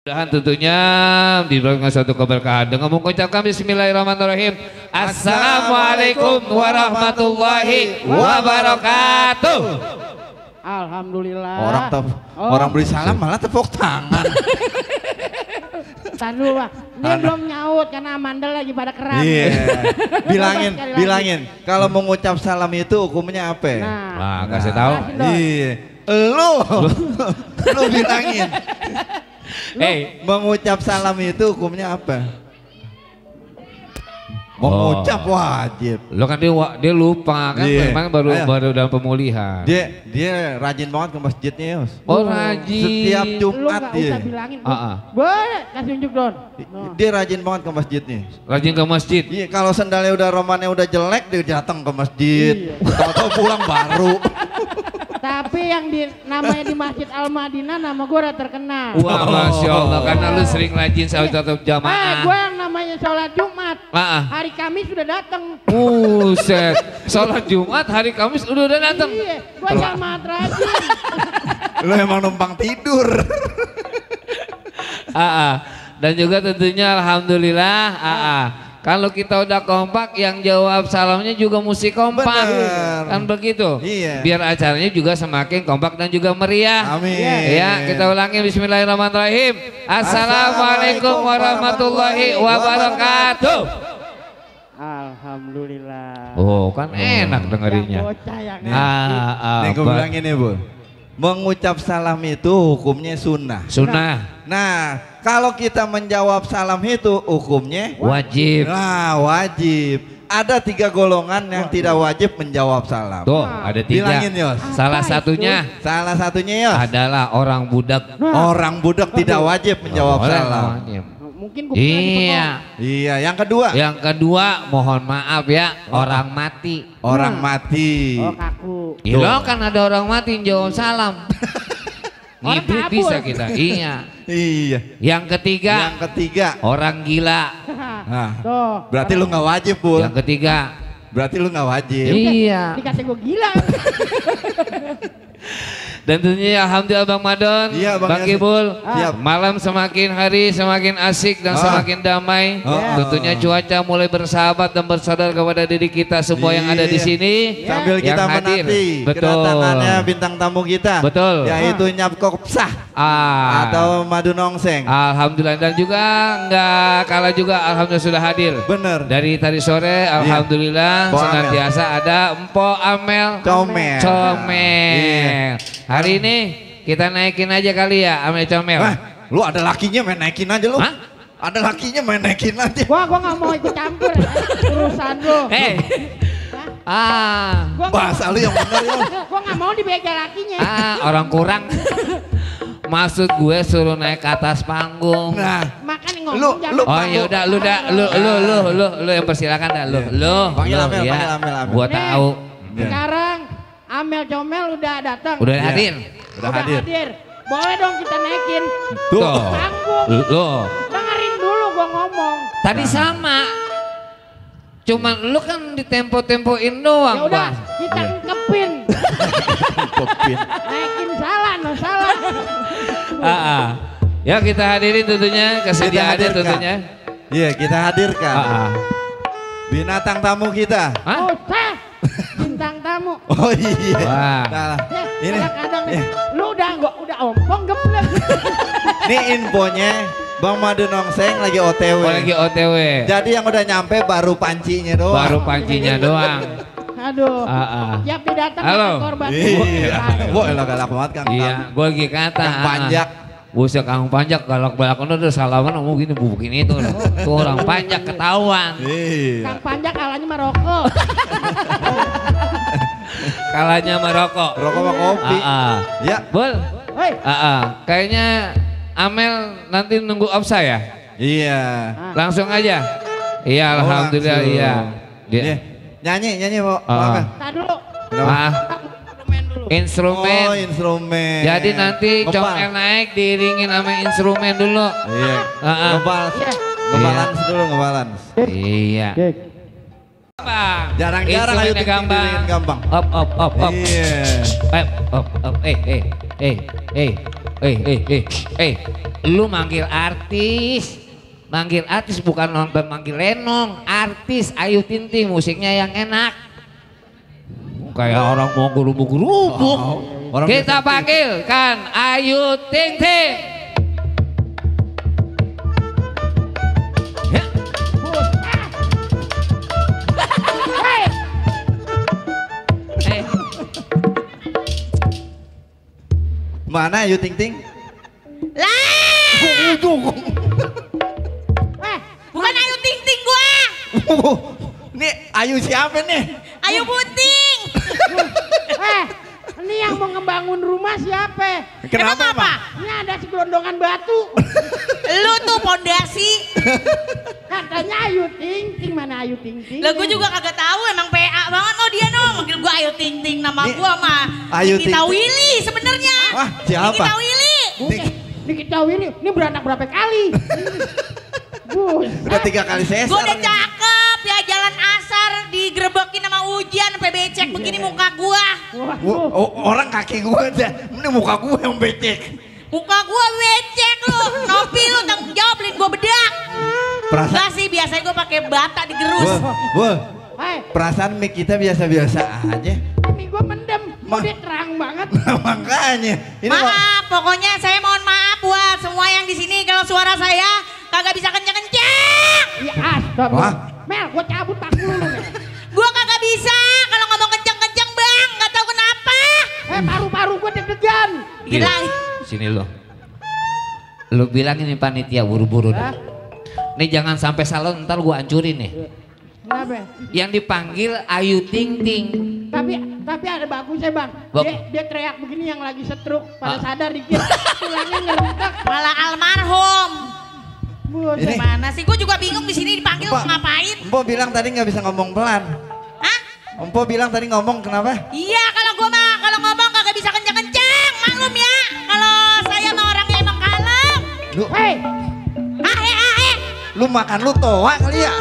Dan tentunya diberikan suatu keberkahan dengan mengucapkan bismillahirrahmanirrahim. Assalamualaikum warahmatullahi wabarakatuh. Alhamdulillah. Orang beri salam malah tepuk tangan. Tadu Pak, dia belum nyaut karena Amanda lagi pada keram. Iya. Bilangin. Kalau mengucap salam itu hukumnya apa? Nah, kasih tahu. Iya. Lu bilangin. Mengucap salam itu hukumnya apa? Mengucap wajib. Lo kan dia lupa kan, memang baru dalam pemulihan. Dia rajin banget ke masjidnya, Yos. Oh, rajin. Setiap Jumat lu dia. Usah bilangin. Boleh kasih unjuk Don. Dia rajin banget ke masjidnya. Rajin ke masjid. Iya, kalau sendalnya udah romannya udah jelek dia datang ke masjid. Tahu-tahu pulang baru. Tapi yang namanya di Masjid Al-Madinah nama gue udah terkenal. Wah, Masya Allah, karena lu sering rajin sholat jamaah. Gue yang namanya sholat Jumat, hari Kamis sudah datang. Buset, sholat Jumat hari Kamis udah datang. Iya, gue jamaah rajin. Lu emang numpang tidur. Dan juga tentunya alhamdulillah kalau kita udah kompak, yang jawab salamnya juga mesti kompak. Bener. Kan begitu. Iya. Biar acaranya juga semakin kompak dan juga meriah. Amin. Ya, kita ulangi bismillahirrahmanirrahim. Assalamualaikum warahmatullahi wabarakatuh. Alhamdulillah. Oh, kan enak dengerinnya. Nih gue bilangin nih, Bu. Mengucap salam itu hukumnya sunnah. Sunnah. Nah, kalau kita menjawab salam itu hukumnya wajib. Nah, wajib. Ada 3 golongan yang tidak wajib menjawab salam. Tuh, ada 3. Bilangin, Yos. Salah satunya Yos adalah orang budak. Orang budak tidak wajib menjawab salam. Mungkin gue Iya, yang kedua. Yang kedua, mohon maaf ya, orang mati. Orang mati. Oh, kaku. Iya kan ada orang mati yang jawab salam. Ngibrit bisa kita. Iya. Yang ketiga, orang gila. Nah, berarti lu nggak wajib, Bu. Yang ketiga, berarti lu nggak wajib. Iya. Dikasih gue gila. Dan tentunya alhamdulillah Bang Madon, Bang Kibul, malam semakin hari semakin asik dan semakin damai. Tentunya cuaca mulai bersahabat dan bersaudara kepada diri kita semua yang ada di sini. Sambil kita menanti kedatangannya bintang tamu kita. Betul. Yaitu Nyap Kopsah atau Madu Nongseng. Alhamdulillah, dan juga nggak kalah juga alhamdulillah sudah hadir. Bener. Dari tadi sore alhamdulillah senantiasa ada Empo Amel Comel. Hari ini kita naikin aja kali ya Amel Comel. Lu ada lakinya main naikin aja lu. Ada lakinya main naikin aja. Gua nggak mau ikut campur urusan lu. Bahasa lu yang bener ya. Gua nggak mau dibegal lakinya. Orang kurang. Maksud gue suruh naik ke atas panggung. Nah, makanya ngomong jangan. Oh ya udah, lu yang persilakan dah lu. Panggil Amel. Gua tahu. Sekarang Amel Comel udah datang. Udah hadir. Udah hadir. Boleh dong kita naikin. Tuh. Panggung. Dengerin dulu gua ngomong. Tadi sama. Cuman lu kan ditempo-tempoin doang. Ya udah, kita ngepin. Naikin salah. Ya kita hadirin tentunya, kesediaan tentunya. Iya, kita hadirkan. Binatang tamu kita. Bintang tamu. Oh iya. Wah. Ini kadang lu udah ompong geblek. Ini infonya Bang Madu Nongseng lagi OTW. Lagi OTW. Jadi yang udah nyampe baru pancinya doang. Aduh. Siap didatang korban. Iya. Gua galak banget Kang. Iya, gua lagi kata. Kang Panjak. Buset Kang Panjak galak-galak udah salaman ngomong gini bubukin itu. Tuh orang Panjak ketahuan. Iya. Kang Panjak kalahnya merokok. Kalahnya merokok. Rokok sama kopi. Ya. Bol. Kayaknya Amel nanti nunggu offsa ya? Iya. Langsung aja. Iya, alhamdulillah iya. Nyanyi Pak. Tar dulu. Instrumen. Oh, instrumen. Jadi nanti Comel naik diiringin sama instrumen dulu. Iya. Ngebalans dulu. Iya. Jarang-jarang ayo gampang. Up. Iya. Up. Lu manggil artis. Manggil artis bukan nonton manggil lenong. Artis Ayu Ting Ting musiknya yang enak. Kayak orang mau gerubuk-gerubuk. Kita panggilkan Ayu Ting Ting. Mana Ayu Ting Ting? Lah! Bukan Ayu Ting Ting gua. Nih Ayu siapa nih? Ayu Bunting. Ini yang mau ngebangun rumah siapa? Kenapa apa? Ini ada segelondongan batu. Lu tuh pondasi. Katanya Ayu Ting Ting, mana Ayu Ting Ting? Lah gua juga kagak tahu, emang PA banget dia manggil gua Ayu Ting Ting, nama gua mah Ayu Nikita Willy sebenarnya. Wah, siapa? Nikita Willy. Nikita Willy, ini beranak berapa kali? Udah 3 kali sesar. Gua udah cakep ya, jalan asar digerebekin sama hujan sampai becek begini muka gua. Orang kaki gua aja, ini muka gua yang becek. Muka gua becek lu, Novi lu tanggung jawab beliin gua bedak. Enggak sih, biasanya gua pakai bata digerus. Perasaan mic kita biasa-biasa aja. Ini gua mendem, udah terang banget. Makanya. Ini maaf, pokoknya saya mohon maaf buat semua yang di sini kalau suara saya kagak bisa kenceng-kenceng. Ya astagfirullah. Mel, gua cabut tak lu Mel. Gua kagak bisa kalau ngomong kenceng-kenceng bang, nggak tahu kenapa. Paru-paru gua deg-degan. Gila. Sini lo. Lu bilang ini panitia buru-buru nih. Nih jangan sampai salah ntar gua hancurin nih. Kenapa? Yang dipanggil Ayu Ting Ting. Tapi ada bagusnya bang. Dia teriak begini yang lagi setruk pada sadar dikit. Tulangnya ngerentak. Malah almarhum. Gimana sih? Gue juga bingung di sini dipanggil ngapain? Empo bilang tadi nggak bisa ngomong pelan. Hah? Empo bilang tadi ngomong kenapa? Iya, kalau gue mah kalau ngomong kagak bisa kenceng-kenceng. Maklum ya. Kalau saya mah orangnya emang kalem. Lu makan lu toa kali ya?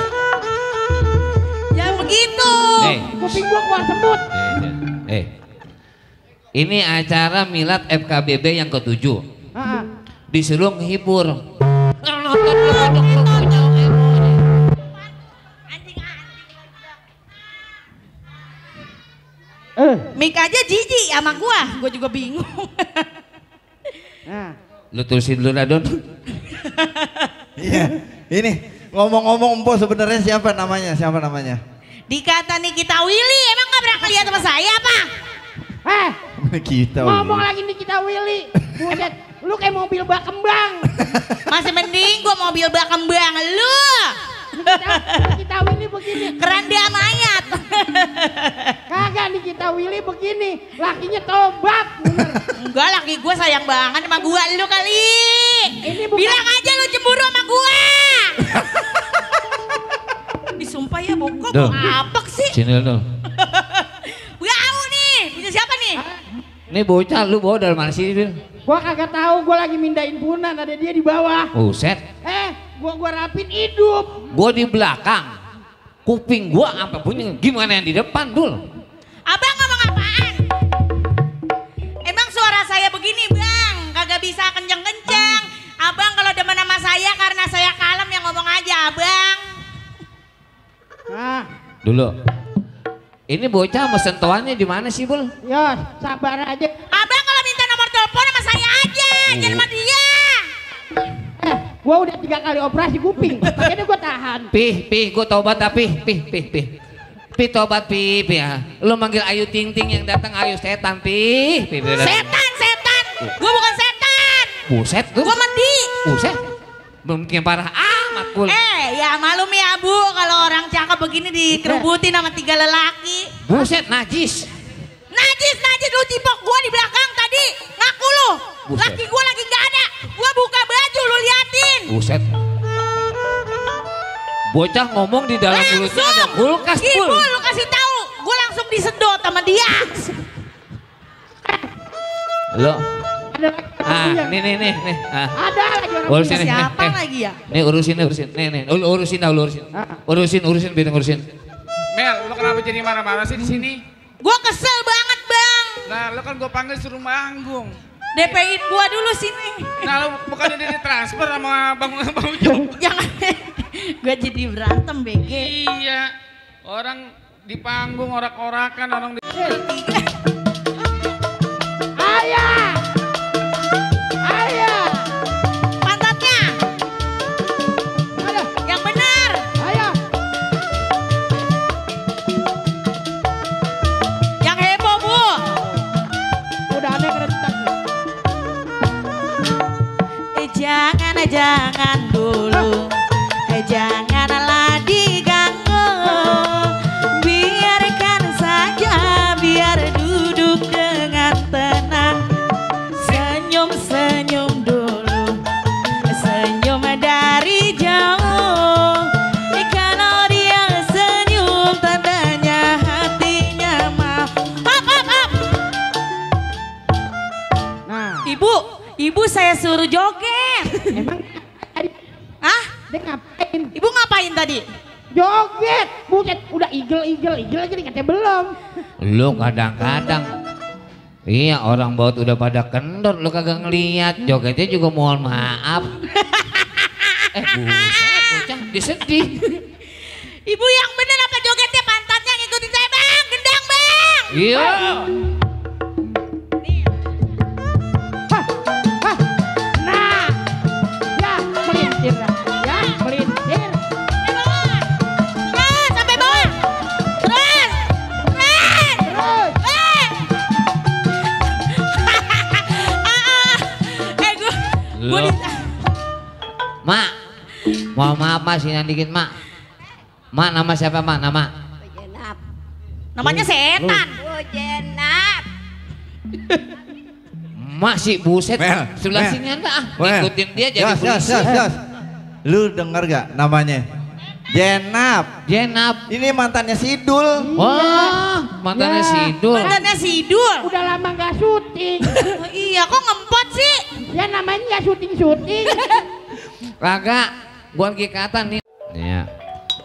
Ya begitu. Kuping gua keluar semut. Ini acara milad FKBB yang ke-7. Disuruh menghibur. Mik aja jijik sama gua juga bingung. Lu tulisin dulu Radon. Iya, ini ngomong-ngomong Empo sebenarnya siapa namanya? Dikata Nikita Willy, emang gak pernah lihat sama saya apa? Kita ngomong lagi Nikita Willy. Buset, lu kayak mobil bak kembang. Masih mending gua mobil bak kembang lu. Nikita Willy begini. Keranda mayat. Kagak Nikita Willy begini. Lakinya tobat. Enggak, laki gua sayang banget sama gua, lu kali. Bilang aja lu cemburu sama gua. Disumpah ya bokok, mau apek sih? Sini dong. Gau nih, punya siapa nih? Ini bocah lu bawa dari mana sih, Bil? Gua kagak tahu, gua lagi mindahin punan, ada dia di bawah. Buset. Gua rapin hidup. Gua di belakang. Kuping gua sampai bunyi, gimana yang di depan, Dul? Abang ngomong apaan? Emang suara saya begini, Bang? Kagak bisa kenceng-kenceng. Abang kalau demen sama saya karena saya kalem yang ngomong aja, Abang. Dulu. Ini bocah sama sentuhannya di mana sih, Bul? Ya, sabar aja. Abang kalau minta nomor telepon sama saya aja, jangan sama dia. Gua udah 3 kali operasi kuping, makanya gua tahan. Pih, gua tobat tapi, pih. Pih tobat, pih ya. Lu manggil Ayu Ting Ting yang datang Ayu setan, pih. Setan. Gua bukan setan. Buset, tuh. Gua mandi. Buset. Mungkin parah amat, Bul. Ya malum ya, Bu, kalau orang cakep begini dikerubutin sama 3 lelaki. Buset, najis. Najis lu tipok gua di belakang tadi. Ngaku lu. Buset. Laki gua lagi nggak ada. Gua buka baju lu liatin. Buset. Bocah ngomong di dalam mulutnya ada kulkas, Bul. Lu kasih tahu. Gua langsung disedot sama dia. Lo. Ada nih. Ada lagi orang urusin nih. Siapa lagi ya? Nih urusin. Nih. Urusin. Mel, lo kenapa jadi marah-marah sih di sini? Gua kesel banget, Bang. Nah, lo kan gue panggil suruh manggung. DP-in gua dulu sini. Nah lu bukannya di transfer sama Bang Ucup. Jangan. Gua jadi berantem BG. Iya. Orang di panggung orak-orakan orang di... Ayah. Ayah. Pantatnya. Ada. Yang benar. Ayah. Yang heboh, Bu. Udah aneh kerentak. Jangan dulu. Janganlah diganggu. Biarkan saja, biar duduk dengan tenang. Senyum-senyum dulu. Senyum dari jauh. Kalau dia senyum tandanya hatinya mau. Hop. Nah, Ibu saya suruh joget. emang Hah? dia ngapain? Ibu ngapain tadi? Joget. Buset, udah igel aja dikatanya belum. Lu kadang-kadang iya orang baut udah pada kendor lu kagak ngeliat jogetnya juga mohon maaf. Bocah disedih. Ibu yang bener apa jogetnya pantatnya ngikutin saya bang, gendang bang. Iya. Nah, ya melintir dah. Ya melintir. Terus sampai bawah. Terus. Terus. Gue Mak, mohon maaf Mak, sini dikit Mak. Mak, nama siapa Mak? Nama? Jenap. namanya setan. Jenap. Mak sih buset, Mel, sebelah Mel. sini anda Mel. ikutin dia jadi Yos. berisik. Lu denger gak namanya? Jenap. Jenap. Ini mantannya Sidul. Wah, mantannya Ya. Sidul. Mantannya Sidul. Udah lama gak syuting. Iya kok ngempot sih? Ya namanya gak syuting. Kagak, gua lagi kata nih. Ya,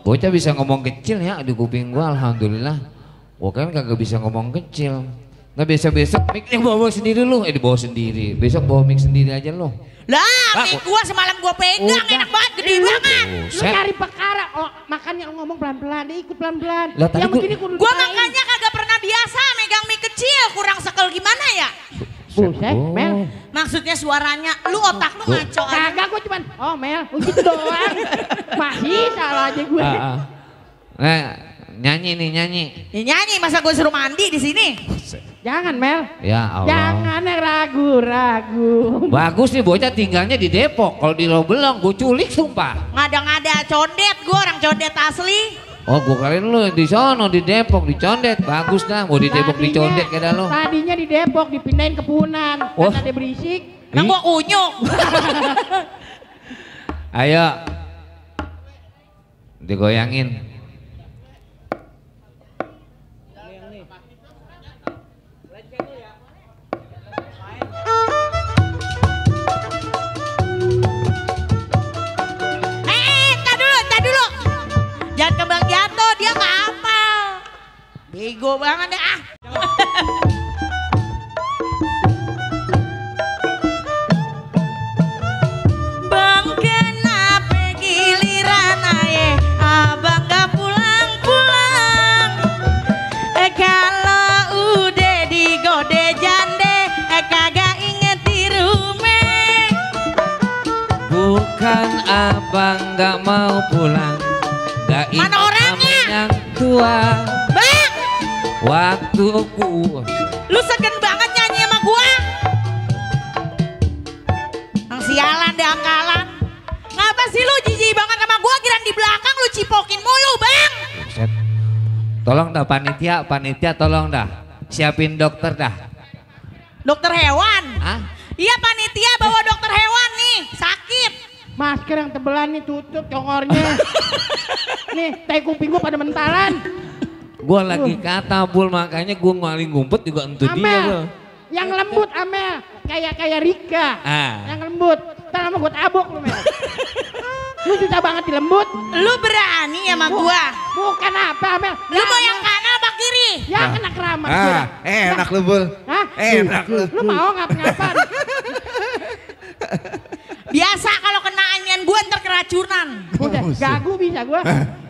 bocah bisa ngomong kecil ya di kuping gua, alhamdulillah. Gua kan kagak bisa ngomong kecil. Nah besok mic-nya bawa sendiri lu, dibawa sendiri. Besok bawa mic sendiri aja lu. Lah, mie gua semalam gua pegang Udah. enak banget, gede banget. Lu Buset. cari perkara. Oh, makanya lu ngomong pelan-pelan, dia ikut pelan-pelan. Lah, tadi Yang gua- begini kudu Gua dikain. makanya kagak pernah biasa megang mie kecil, kurang sekel gimana ya? Buset, Mel. Maksudnya suaranya, lu otak lu ngaco aja. Kagak gua cuman, oh Mel, gitu doang. Masih salah aja gue. Nah, nyanyi nih nyanyi. Ya nyanyi, masa gua suruh mandi di sini? Jangan Mel. Ya Allah. Jangan ragu-ragu. Bagus nih bocah tinggalnya di Depok. Kalau di Lobelong gue culik sumpah. Ngada-ngada condet, gua orang condet asli. Oh gue kalian lu di sono di Depok di Condet. Bagus dah mau di Depok di Condet kata lu. Tadinya di Depok dipindahin ke Punan. Oh. Karena dia berisik. Nang gua kunyuk. Ayo. Digoyangin. Tar dulu. Jangan kembang jatuh, dia nggak hafal. Bego banget deh ah. Bang kenapa giliran aye abang gak pulang-pulang. Kalau udah digode jande kagak inget di rumah. Bukan abang gak mau pulang. Gak Mana ingat orangnya? sama yang tua. Bang, Waktu ku. lu segen banget nyanyi sama gua. Ang sialan deh angkalan. Ngapa sih lu jijik banget sama gua, giran di belakang lu cipokin mulu, Bang. Buset. Tolong dah panitia tolong dah. Siapin dokter dah. Dokter hewan. Ah? Iya panitia bawa dokter hewan nih, sakit. Masker yang tebelan nih tutup congornya. Nih, tai kuping gua pada mentaran. Gua lagi kata bul makanya gua ngaling ngumpet juga untuk dia Amel, gua. yang lembut Amel, kayak Rika. Ah. Yang lembut. Ntar lama gua tabok lu Mel. Lu susah banget dilembut. Lu berani sama gua. Bukan apa Amel. Lu mau yang kanan apa kiri? nih. Ya kena keramat. Enak lu Bul. Hah? Enak lu. Lu mau ngapa-ngapan? Biasa kalau kena anian gue ntar keracunan. Udah gagu bisa gue.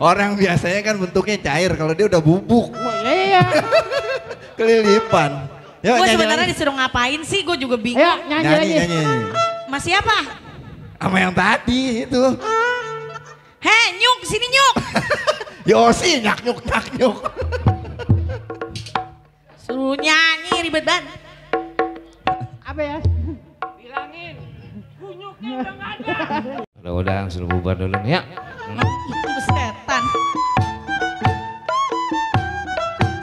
Orang biasanya kan bentuknya cair, kalau dia udah bubuk. Iya. Kelilipan. Gue sebenarnya disuruh ngapain sih? Gue juga bingung. Ayo nyanyi. Mas siapa? Sama yang tadi itu. Heh, Nyuk, sini Nyuk. Yosi nyuk. Suruh nyanyi ribet banget. Apa ya? Bilangin. Kunyuknya udah nggak ada. Udah suruh bubar dulu nih ya. Setan.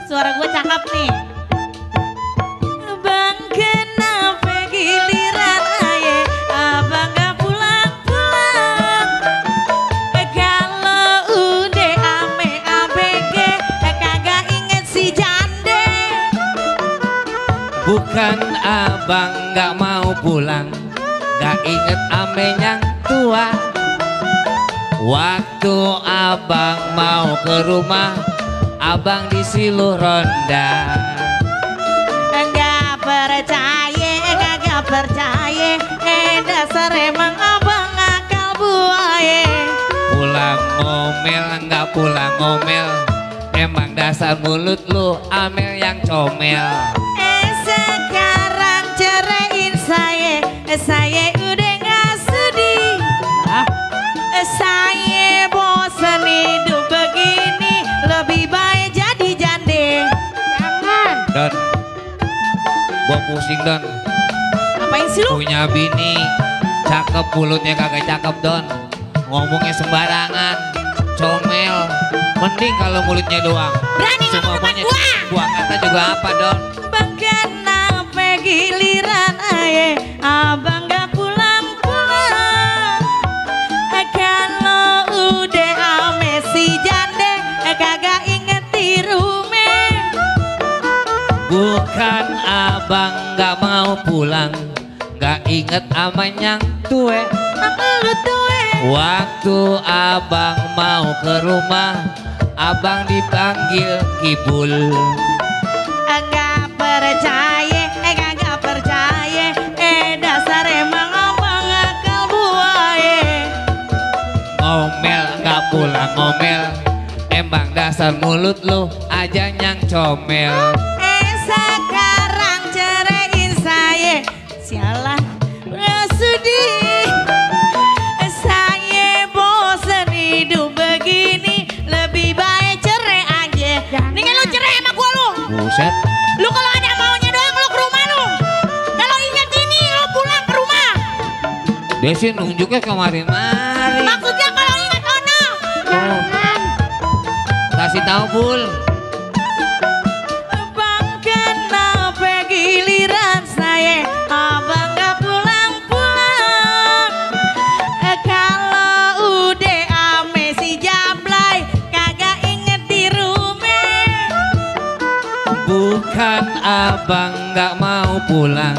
Suara gue cakep nih. Bang kenapa giliran aye abang gak pulang-pulang. Kalau udah ame ABG kagak inget si jande. Bukan abang gak mau pulang, gak inget ame yang tua. Waktu abang mau ke rumah, abang disiluh ronda. Kagak percaya, dasar emang abang akal buaya. Pulang ngomel nggak pulang ngomel, emang dasar mulut lu amel yang comel. Sekarang ceraiin saya udah nggak sedih. Saya bosan hidup begini, lebih baik jadi jande. Jangan. Don, gua pusing Don. Ngapain sih lu? Punya bini, cakep mulutnya kagak cakep Don. Ngomongnya sembarangan, comel. Mending kalau mulutnya doang. Berani ngomong depan gua? Gua kata juga apa Don? Bang kenapa giliran aye abang gak pulang-pulang. Kalau udah ame si jande kagak inget di rumah. Bukan abang gak mau pulang, gak inget aman yang tue. Lu tuh Waktu abang mau ke rumah, abang dipanggil kibul. Enggak percaya, kagak percaya, dasar emang abang akal buaya. Ngomel gak pulang ngomel, emang dasar mulut lu aja yang comel. Sekarang ceraiin saya, sialan gak sedih. Saya bosan hidup begini, lebih baik cerai aja. Nih lu cerai sama gua lu. Buset. Lu kalau ada maunya doang lu ke rumah lu. Kalau ingat ini lu pulang ke rumah. Dia sih nunjuknya kemarin-marin. Maksudnya kalau ingat ono. Jangan. Kasih tahu Bul. Bang kenapa giliran saya abang gak pulang-pulang. Kalau udah ame si Jablay kagak inget di rumah. Bukan abang gak mau pulang,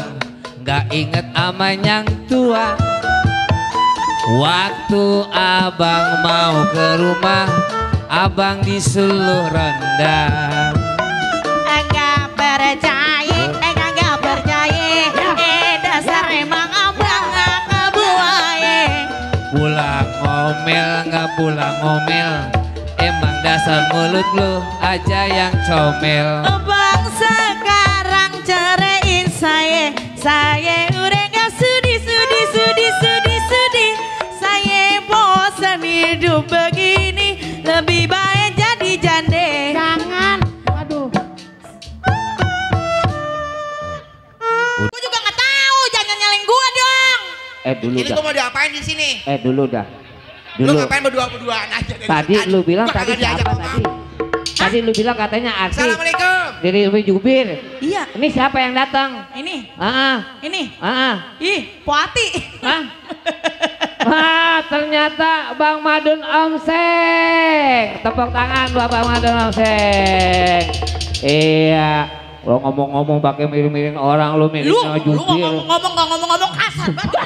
gak inget aman yang tua. Waktu abang mau ke rumah, abang disuruh rendang. Enggak percaya, kagak percaya, dasar emang abang akal buaya. Pulang ngomel gak pulang ngomel, emang dasar mulut lu aja yang comel. Bang sekarang ceraiin saya udah gak sudi. Saya bosan hidup begini, lebih baik jadi jande. Jangan. Aduh. Gua juga nggak tahu, jangan nyalain gua dong. Dulu Ini gua mau diapain di sini? Dulu dah. Lu ngapain berdua-duaan aja dari Tadi lu bilang gua tadi kagak diajak siapa ngomong. tadi? Tadi lu bilang katanya artis. Assalamualaikum. Dari Umi Jubir. Iya, Ini siapa yang datang? ini, Ini. ih, Poati. Hah? Wah, ternyata Bang Madun Omseng. Tepuk tangan buat Bang Madun Omseng. Iya. Lo ngomong-ngomong pakai miring-miring orang lu miring sama Lu Jubir. ngomong kasar banget.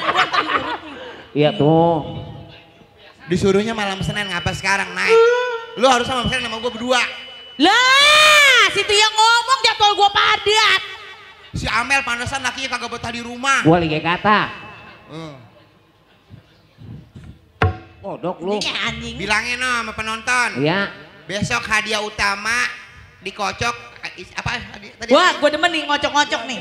Iya tuh. Disuruhnya malam Senin, ngapa sekarang naik? Lu harus sama Senin sama gua berdua. Lah, situ yang ngomong jadwal gua padat. Si Amel pantesan lakinya kagak betah di rumah. Gua lagi kata. Kodok lu. Ini anjing. Bilangin no sama penonton. Iya. Besok hadiah utama dikocok apa tadi? Gua demen nih ngocok-ngocok nih.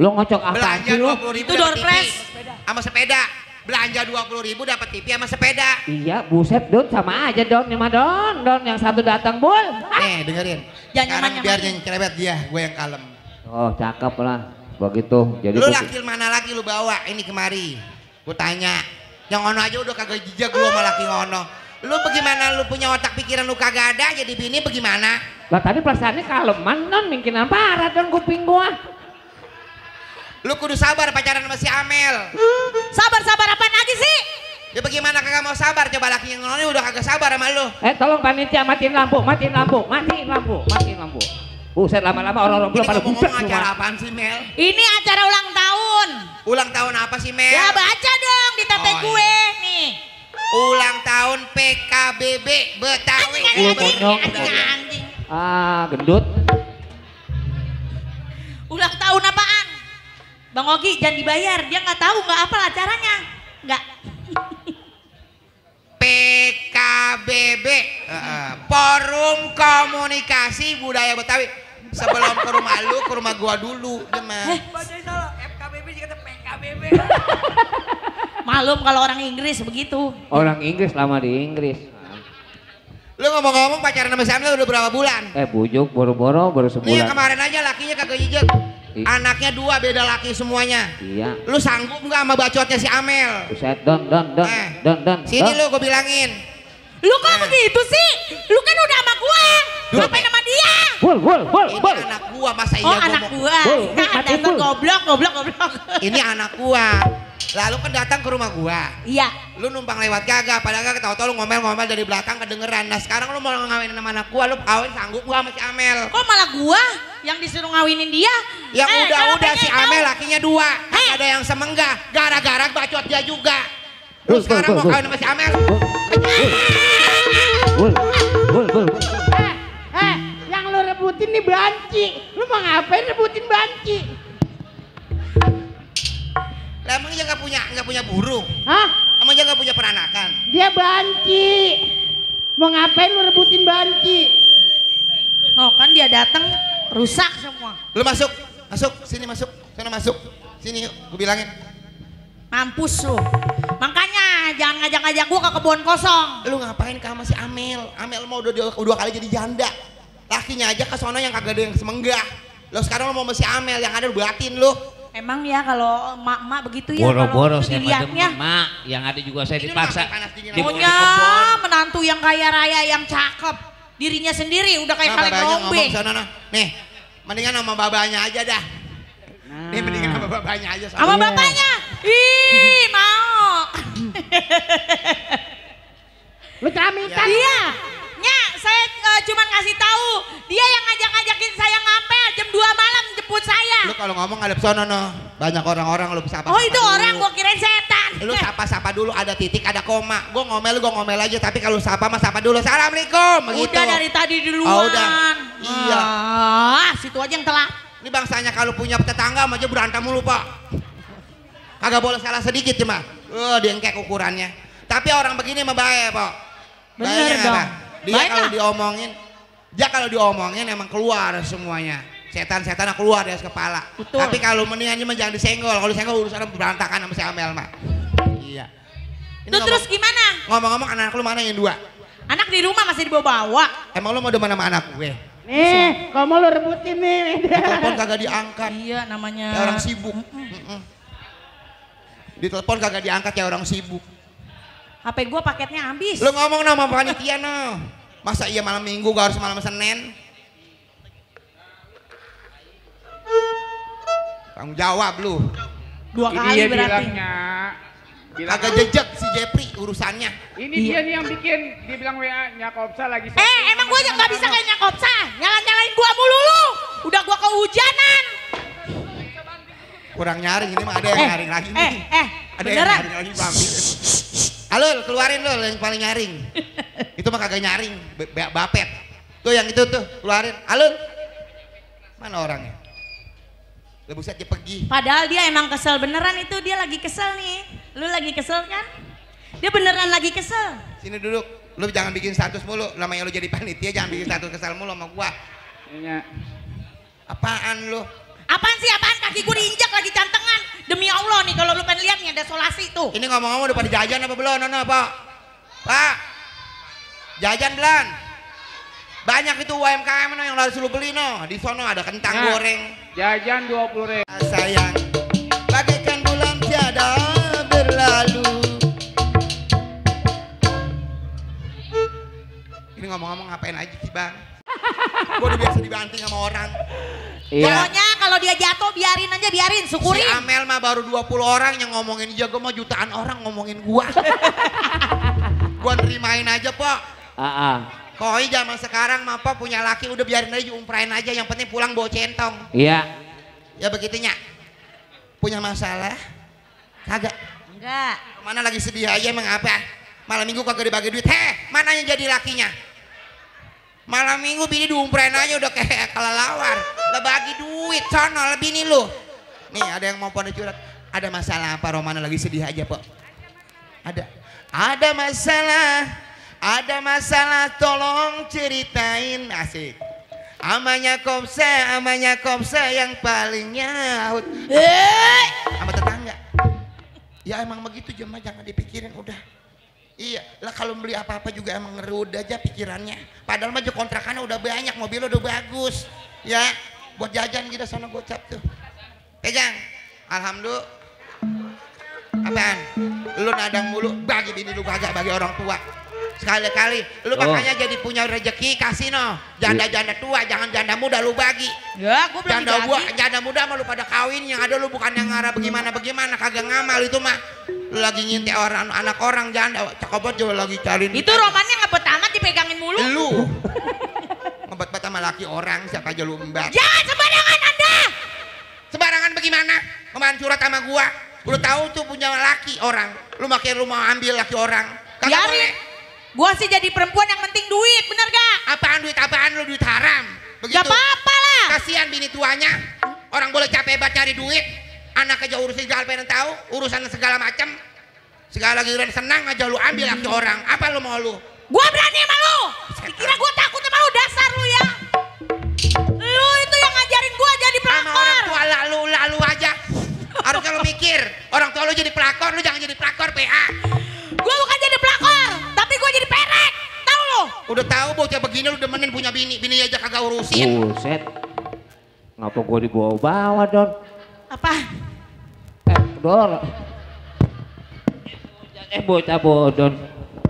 Lu ngocok apa Belanja sih lu? 20.000 Itu door prize sama sepeda. Belanja 20.000 dapat TV sama sepeda. Iya, buset Don, sama aja Don, ini mah Don yang satu datang Bul. Nih dengerin. Jangan Sekarang nyaman-nyamanin. biar yang cerebet dia, gue yang kalem. Oh, cakep lah. Begitu. Jadi Lu laki mana lagi lu bawa ini kemari? Gue tanya. Yang ngono aja udah kagak jijak lu sama laki ngono. Lu bagaimana lu punya otak pikiran lu kagak ada jadi bini bagaimana? lah tadi perasaannya kaleman Don, mungkin parah Don kuping gua. Lu kudu sabar pacaran sama si Amel. Sabar-sabar apaan lagi sih? Ya bagaimana kagak mau sabar? Coba laki yang ngono ini udah kagak sabar sama lu. Tolong panitia matiin lampu. Buset lama-lama orang-orang belum pada ngomong buset acara semua. apaan sih Mel? Ini acara ulang tahun. Ulang tahun apa sih Mel? Ya baca dong di tete Oh, gue nih. Ulang tahun PKBB Betawi. Anjing. Gendut. Ulang tahun apaan? Bang Ogi jangan dibayar, dia nggak tahu nggak apa acaranya. Nggak. PKBB Forum Komunikasi Budaya Betawi. Sebelum ke rumah lu, ke rumah gua dulu. Baca salah, FKBB dikata PKBB. Malum kalau orang Inggris begitu. Orang Inggris lama di Inggris. Lu ngomong-ngomong pacaran sama si Amel udah berapa bulan? Bujuk boro-boro baru Nih sebulan. kemarin aja lakinya kagak jijik. Anaknya 2 beda laki semuanya. Iya. Lu sanggup nggak sama bacotnya si Amel? Buset Don. Sini lu gue bilangin. Lu kok begitu sih? Lu kan udah sama gua. Ngapain sama dia? Bul. Ini anak gua masa iya Oh gua anak mau- gua. Dasar goblok. Ini anak gua. Lalu kan datang ke rumah gua. Iya. Lu numpang lewat gagah, padahal kagak tahu-tahu lu ngomel-ngomel dari belakang kedengeran. Nah sekarang lu mau ngawinin sama anak gua, lu kawin sanggup gua sama si Amel? Kok malah gua yang disuruh ngawinin dia? Yang kalau udah si pengen tahu. Amel lakinya 2, kan ada yang semenggah, gara-gara bacot dia juga. Lu sekarang mau kawin sama si Amel? Bul. Yang lu rebutin nih banci. Lu mau ngapain rebutin banci? Lah emang dia nggak punya burung? Hah? Emang dia nggak punya peranakan? Dia banci. Mau ngapain lu rebutin banci? Oh kan dia datang rusak semua. Lu masuk, sini masuk, sana masuk, sini yuk, gue bilangin. Mampus lu. Makanya jangan ngajak-ngajak gua ke kebun kosong. Lu ngapain ke sama si Amel? Amel mau udah 2 kali jadi janda. Lakinya aja ke sono yang kagak ada yang semenggah. Lu sekarang lu mau sama si Amel, yang ada lu batin lu. Emang ya kalau emak-emak begitu ya Boro-boro kalau saya dilihatnya. mak, yang ada juga saya Ini dipaksa. panas dingin Di lagi. Punya menantu yang kaya raya yang cakep. Dirinya sendiri udah kayak kaleng babanya rombe. ngomong sana nah. Nih, mendingan sama babanya aja dah. Nih mendingan sama babanya aja. Sama bapaknya. Ih, mau. Lu camitan. Iya. Nya, saya cuman ngasih tahu. Dia yang ngajak-ngajakin saya ngapel jam 2 malam jemput saya. Lu kalau ngomong ngadep sono no. Banyak orang-orang lu sapa. Oh, itu orang gua kirain setan. Lu sapa-sapa dulu, ada titik, ada koma. Gua ngomel aja, tapi kalau sapa mah sapa dulu. Assalamualaikum, begitu. Udah dari tadi duluan. Oh, udah. Iya. Situ aja yang telat. Ini bangsanya kalau punya tetangga aja berantem mulu, Pak. Kagak boleh salah sedikit cuma. Diengkek ukurannya. Tapi orang begini mah baik, Pak. Bener Baiknya dong. apa? Dia Baik kalau lah. diomongin emang keluar semuanya. Setan-setan keluar dari kepala. Betul. Tapi kalau mendingan cuma jangan disenggol. Kalau disenggol urusan berantakan sama si Amel mah. Iya. Ini Tuh terus gimana? ngomong-ngomong anak lu mana yang 2? Anak di rumah masih dibawa-bawa. Emang lu mau demen sama anak gue? Nih, kamu lu rebutin nih. Telepon kagak diangkat. Iya namanya. Kayak orang sibuk. Di telepon kagak diangkat kayak orang sibuk. HP gua paketnya habis. Lu ngomong sama panitia no. Masa iya malam minggu gak harus malam Senin? Tanggung jawab lu. 2 Ini kali dia berarti. bilangnya. Bilang, Kagak jejak si Jepri urusannya. ini dia nih yang bikin, dia bilang WA Nyakopsa lagi. Emang gua nggak bisa kayak Nyakopsa. Nyalain gua mulu lu. Udah gua kehujanan. Kurang nyaring ini mah ada yang nyaring lagi nih. Ada yang beneran. nyaring lagi Bang. Halo, keluarin lo yang paling nyaring. Itu mah kagak nyaring, bapet. Tuh yang itu tuh, keluarin. Halo. Mana orangnya? Lu buset dia pergi. Padahal dia emang kesel beneran itu, dia lagi kesel nih. Lu lagi kesel kan? Dia beneran lagi kesel. Sini duduk. Lu jangan bikin status mulu. Lamanya lu jadi panitia jangan bikin status kesel mulu sama gua. Iya. Apaan lu? Apaan sih apaan? Kaki gue diinjak lagi cantengan. Demi Allah nih kalau lu pengen lihat nih ada solasi tuh. Ini ngomong-ngomong udah pada jajan apa belum? Nono, Pak. Pak. Jajan belum? Banyak itu UMKM yang harus lu beli no. Di sono ada kentang Nah, goreng. Jajan 20.000. Sayang, bagaikan bulan tiada berlalu. Ini ngomong-ngomong ngapain aja sih bang? Gue udah biasa dibanting sama orang. Iya. Pokoknya kalau dia jatuh biarin aja, biarin, syukurin. Si Amel mah baru 20 orang yang ngomongin dia, gue mau jutaan orang ngomongin gua. Gua nerimain aja Pok. Koi zaman sekarang mah Pok punya laki udah biarin aja umprain aja, yang penting pulang bawa centong. Iya. Ya begitunya. Punya masalah? Kagak. Enggak. Mana lagi sedih aja emang apa? Malam minggu kagak dibagi duit. Mana yang jadi lakinya? Malam minggu bini diumprain aja udah kayak kelelawar. Lah bagi duit sono lebih nih lu. Nih ada yang mau pada curhat. Ada masalah apa? Romana lagi sedih aja Pok. Ada masalah. Ada masalah tolong ceritain. Asik. Amanya kopsa yang paling nyaut. Sama tetangga. Ya emang begitu jangan dipikirin udah. Iya, lah kalau beli apa-apa juga emang ngerud aja pikirannya. Padahal mah kontrakannya udah banyak, mobilnya udah bagus. Ya, buat jajan kita sana gocap tuh. Pegang. Alhamdulillah. Apaan? Lu nadang mulu, bagi bini lu kagak, bagi orang tua. Sekali-kali lu makanya jadi punya rezeki kasih no. Janda-janda tua, jangan janda muda lu bagi. Ya, gua belum dibagi. Janda muda mah lu pada kawin, yang ada lu bukan yang ngarah bagaimana kagak ngamal itu mah. Lu lagi ngintip orang anak orang janda, cakep juga lagi cariin. Itu romannya ngebet amat dipegangin mulu. Lu ngebet-bet sama laki orang, siapa aja lu embat. Jangan sembarangan Anda. Sembarangan bagaimana? Kemarin curhat sama gua. Lu tahu tuh punya laki orang, lu makin lu mau ambil laki orang. Kagak boleh. Gua sih jadi perempuan yang penting duit, bener gak? Apaan lu duit haram? Begitu. Gak apa-apa lah. Kasihan bini tuanya. Orang boleh capek hebat cari duit. Anak aja urusin segala pengen tahu, urusan segala macam. Segala giliran senang aja lu ambil laki orang. Apa lu mau lu? Gua berani sama lu. Dikira gua takut sama lu, dasar lu ya. Lu itu yang ngajarin gua jadi pelakor. Sama orang tua lalu aja. Harusnya lu mikir. Orang tua lu jadi pelakor, lu jangan jadi pelakor PA. Gua bukan jadi pelakor, tapi gua jadi perek. Tahu lu? Udah tahu bocah begini lu demenin punya bini aja kagak urusin. Buset. Ngapa gua dibawa-bawa, Don? Apa? Dor. Bocah bodon.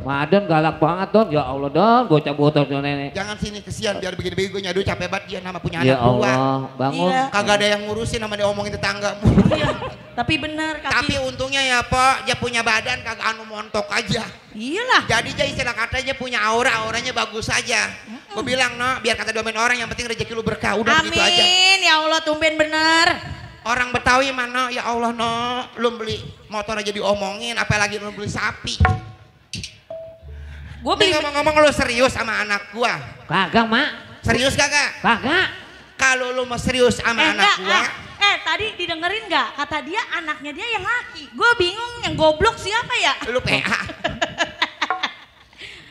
Madon galak banget Don. Ya Allah Don, bocah bodon nenek. Jangan sini kesian biar begini-begini gue nyadu capek banget dia nama punya Ya anak tua. Allah, bangun. Iya. Kagak ada yang ngurusin sama dia omongin tetangga. Iya. Tapi bener kaki. Tapi untungnya ya Pak, dia punya badan kagak anu montok aja. Iyalah. Jadi dia istilah katanya punya auranya bagus aja. Gue bilang no, biar kata domain orang yang penting rezeki lu berkah. Udah Amin. gitu aja. Ya Allah tumben bener. Orang Betawi mana ya Allah no, lu beli motor aja diomongin, apalagi lu beli sapi. Gue beli. Ngomong-ngomong lu serius sama anak gua? Kagak, Mak. Serius kagak? Kagak. Kalau lu mau serius sama anak gua, tadi didengerin nggak? Kata dia anaknya dia yang laki. Gue bingung yang goblok siapa ya? lu PA.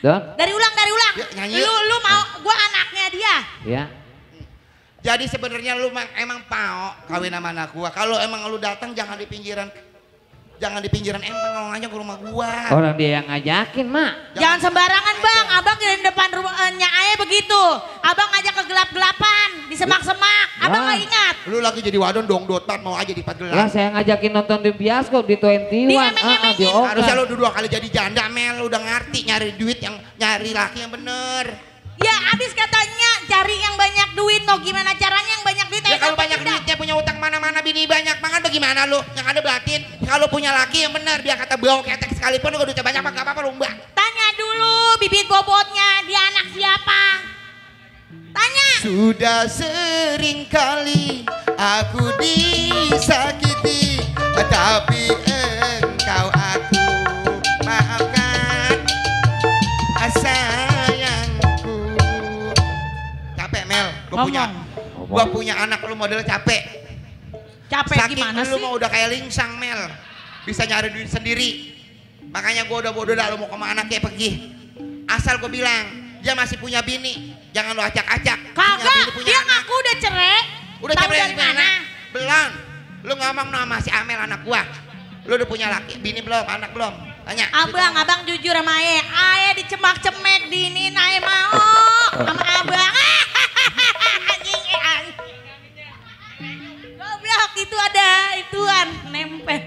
Don. Dari ulang. Ya, nyanyi. Lu mau gue anaknya dia. Ya. Jadi sebenarnya lu emang pao kawin sama anak gua. Kalau emang lu datang jangan di pinggiran. Jangan di pinggiran ngomong aja ke rumah gua. Orang dia yang ngajakin, Mak. Jangan sembarangan bang, abang di depan rumahnya Ayah begitu. Abang ngajak ke gelap-gelapan, di semak-semak. Abang nggak ingat. Lu lagi jadi wadon dong dotat mau aja di Lah Pagelang. saya ngajakin nonton di bioskop di 21. Di emeng-emengin. Harusnya lu dua kali jadi janda Mel, udah ngerti nyari duit yang nyari laki yang bener. Ya abis katanya cari yang banyak duit, no gimana caranya yang banyak duit? Ya kalau banyak duitnya punya utang mana-mana bini banyak banget bagaimana lu? Yang ada batin kalau punya laki yang bener biar kata bau ketek sekalipun lu duitnya banyak apa apa lu mbak. Tanya dulu bibit bobotnya, dia anak siapa? Tanya. Sudah sering kali aku disakiti, tapi engkau aku maafkan sayangku. Capek Mel, gue punya Gua punya anak lu model capek. Capek Saking gimana lu sih? mau udah kayak lingsang Mel. Bisa nyari duit sendiri. Makanya gua udah bodoh dah lu mau kemana kayak pergi. Asal gua bilang dia masih punya bini. Jangan lu acak-acak. Kagak, dia ngaku udah cerai. Udah Tahu cerai dari mana? Belum. Lu ngomong sama si Amel anak gua. Lu udah punya laki, bini belum, anak belum? Tanya. Abang jujur sama Aye. Aye dicemak-cemek dinin Aye mau sama abang. Anjing goblok itu ada ituan nempel.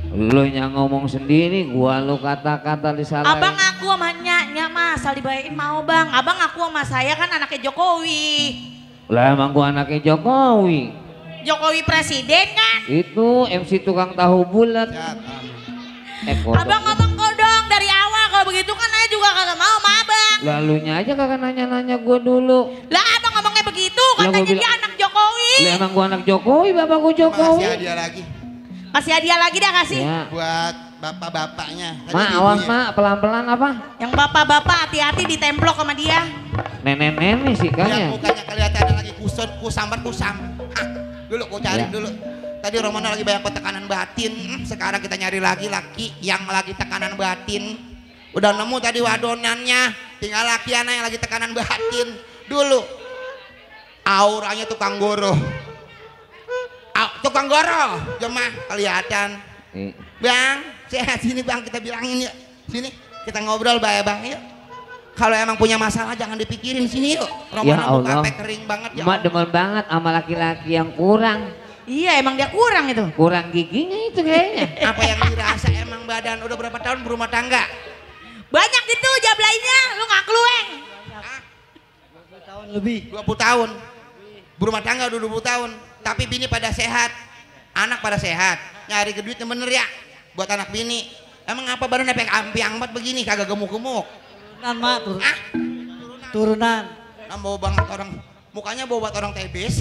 Lu yang ngomong sendiri, gua lu kata-kata disalahin. Abang aku sama Nya mas, asal dibayain mau bang. Abang aku sama saya kan anaknya Jokowi. Lah emang gua anaknya Jokowi. Jokowi presiden kan? Itu MC tukang tahu bulat. Abang ngomong kodong dari awal kalau begitu kan Aye juga kagak mau sama abang. Lalunya aja kagak nanya-nanya gua dulu. Lah abang ngomongnya begitu Lah, katanya gua dia anak Jokowi. Lah emang gua anak Jokowi, bapak gua Jokowi. Masih hadiah lagi. Kasih hadiah lagi dah kasih. Ya. Buat bapak-bapaknya. Ma, awas ma, pelan-pelan apa? Yang bapak-bapak hati-hati ditemplok sama dia. Nenek-nenek sih kan ya. Yang mukanya kelihatan lagi kusam. Dulu gua cari Ya. dulu. Tadi Romana lagi banyak tekanan batin. Sekarang kita nyari lagi laki yang lagi tekanan batin. Udah nemu tadi wadonannya. Tinggal laki anak yang lagi tekanan batin. Dulu auranya tukang goro. Tukang goro, jemaah kelihatan. Bang, sehat sini bang, kita bilangin yuk. Sini kita ngobrol bang yuk. Kalau emang punya masalah jangan dipikirin sini yuk. Ya Romana Allah. muka kering banget ya. Mak demen banget sama laki-laki yang kurang. Iya emang dia kurang itu. Kurang giginya itu kayaknya. Apa yang dirasa emang badan udah berapa tahun berumah tangga? Banyak gitu jablainya, lu nggak kelueng. 20 tahun lebih. 20 tahun. Berumah tangga udah 20 tahun. Tapi bini pada sehat. Anak pada sehat. Nyari ke duitnya bener ya. Buat anak bini. Emang apa badan sampai ampiang banget begini kagak gemuk-gemuk? Turunan mak, turunan. Nah, bau banget orang. Mukanya bau banget orang TBC.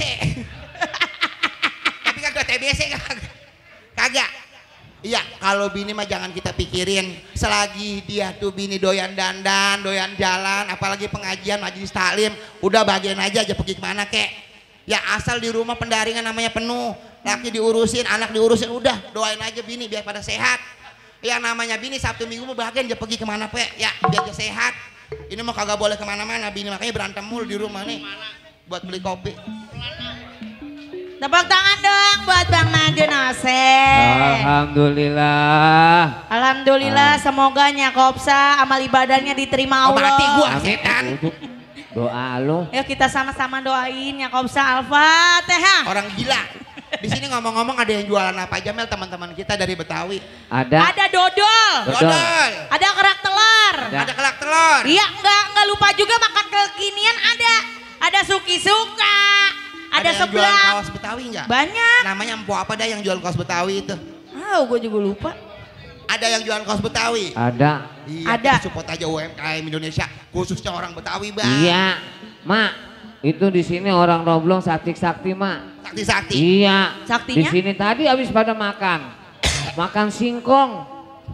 Tapi kagak TBC kagak. Iya, kalau bini mah jangan kita pikirin. Selagi dia tuh bini doyan dandan, doyan jalan, apalagi pengajian, majelis taklim, udah bagian aja pergi kemana kek. Ya asal di rumah pendaringan namanya penuh, laki diurusin, anak diurusin, udah doain aja bini biar pada sehat. Yang namanya bini Sabtu Minggu mau bagian dia pergi kemana pe, ya biar dia sehat. Ini mah kagak boleh kemana-mana, bini makanya berantem mulu di rumah nih, buat beli kopi. Tepuk tangan dong buat Bang Madun Ose. Alhamdulillah. Alhamdulillah semoga Nyakopsa amal ibadahnya diterima Allah. Mati gua setan. Doa lo. Ayo kita sama-sama doain Nyakopsa Al-Fatihah. Orang gila. Di sini ngomong-ngomong ada yang jualan apa aja Mel teman-teman kita dari Betawi. Ada dodol. Dodol. Ada kerak telur. Ada kelak telur. Iya enggak lupa juga makan kekinian ada. Ada suki-suka. Ada yang jualan seblak. kaos Betawi enggak? Banyak. Namanya empo apa dah yang jual kaos Betawi itu? Gue juga lupa. Ada yang jual kaos Betawi? Ada. Iya, Ada. kita support aja UMKM Indonesia, khususnya orang Betawi bang. Iya, Mak. Itu di sini orang Roblong sakti-sakti, Mak. Sakti-sakti. Iya. Saktinya? Di sini tadi habis pada makan. Makan singkong.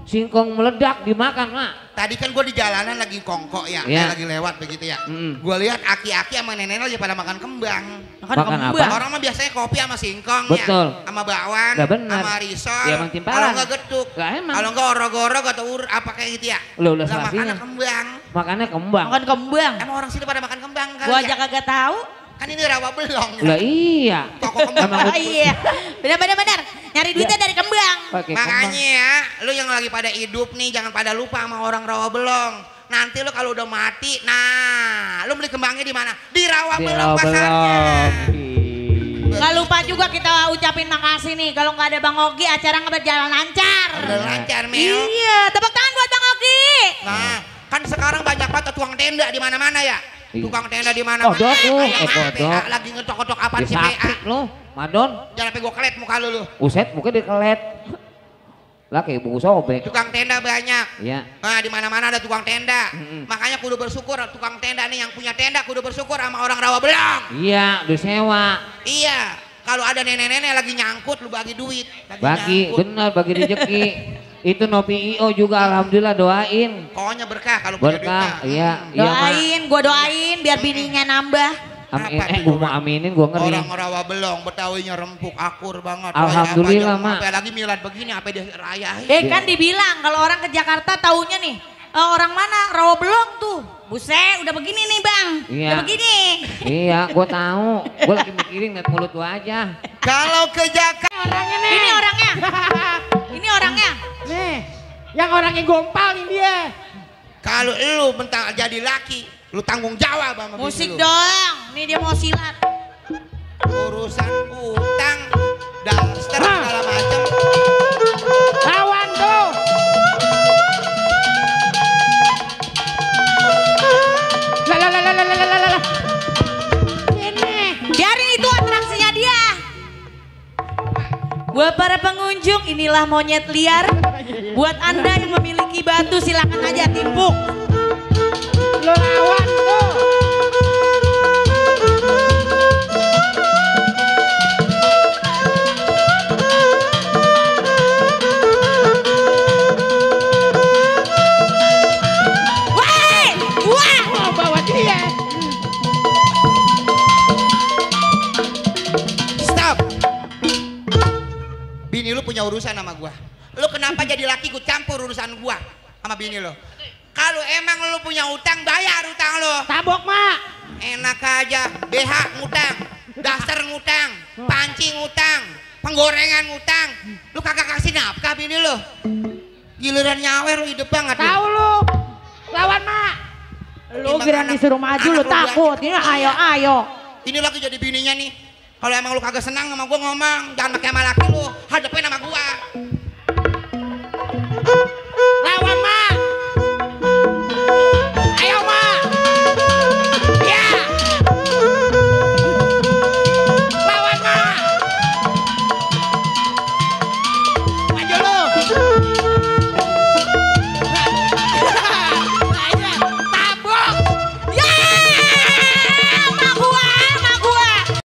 Singkong meledak dimakan, Mak. Tadi kan gue di jalanan lagi kongkok ya, Iya. lagi lewat begitu ya. Mm. Gue lihat aki-aki sama nenek aja pada makan kembang. Makan Makan kembang. apa? Orang mah biasanya kopi sama singkong Betul. ya, sama bakwan, Nggak benar. sama risol. Ya, Bang Timpalan. Kalau nggak getuk, Lah, emang. kalau nggak orog-orog atau apa kayak gitu ya. Loh, udah Lah, selasinya. makannya kembang. Makannya kembang. Makan kembang. Emang orang sini pada makan kembang kali Gua ya? aja kagak tahu. Kan ini rawa belong. Lah iya. Toko kembang. Oh iya. Benar. Nyari duitnya dari kembang. Pakai kembang. Makanya ya, lu yang lagi pada hidup nih jangan pada lupa sama orang rawa belong. Nanti lu kalau udah mati, nah, lu beli kembangnya di mana? Di rawa Di belong Rawa pasarnya. Belong. Nggak lupa juga kita ucapin makasih nih. Kalau nggak ada Bang Ogi, acara nggak berjalan lancar. Udah lancar, Mel. Iya, tepuk tangan buat Bang Ogi. Nah, kan sekarang banyak banget tukang tenda di mana-mana ya. Iya. Tukang tenda di mana-mana. Kodok lu, Kayak kodok. PA lagi ngetok-ketok apaan Di sih PA? sakit lo, Madon. Jangan sampai gua kelet muka lu. Uset mungkin dikelet. Lah kayak buku sobek. Tukang tenda banyak. Iya. Nah, di mana-mana ada tukang tenda. Mm-mm. Makanya kudu bersyukur tukang tenda nih yang punya tenda kudu bersyukur sama orang rawa belong. Iya, udah sewa. Iya. Kalau ada nenek-nenek lagi nyangkut lu bagi duit. Bagi, nyangkut. bener bagi rezeki. Itu Nopi IO juga alhamdulillah doain. Pokoknya berkah kalau punya Berkah, duit. iya. Iya, Mak. Doain, gua doain biar bininya nambah. Gua mau aminin, gua ngeri. Orang rawa belong, Betawinya rempuk, akur banget. Alhamdulillah, Mak. Apa lagi milad begini, apa dia raya. Kan dibilang kalau orang ke Jakarta taunya nih, orang mana rawa belong tuh. Buset, udah begini nih bang. Iya. Udah begini. Iya, gua tahu. Gua lagi mikirin liat mulut lu aja. Kalau ke Jakarta. Orangnya nih. Ini orangnya. Ini orangnya. Nih, yang orangnya gompal nih dia. Kalau lu bentar jadi laki, lu tanggung jawab sama musik bini lu. dong. Nih dia mau silat. Urusan utang, daster segala macam. Lawan tuh. Lah. Ini. Biarin itu atraksinya dia. Buat para pengunjung, inilah monyet liar. Buat Anda yang memiliki batu, silakan aja timpuk. Lo lawan tuh. Wah! Mau bawa dia. Stop. Bini lu punya urusan sama gua. Lu kenapa jadi laki gua campur urusan gua sama bini lu? Kalau emang lu punya utang, bayar utang lu. Tabok, Mak. Enak aja, BH ngutang, daster ngutang, panci ngutang, penggorengan ngutang. Lu kagak kasih nafkah bini lu. Giliran nyawer lu hidup banget. Tahu lu. Lawan, Mak. Lu Emang kira anak- disuruh maju lu anak lu takut. banyak. Ini ayo. Ini lagi jadi bininya nih. Kalau emang lu kagak senang sama gua ngomong, jangan pakai sama laki lu, hadapin sama gua.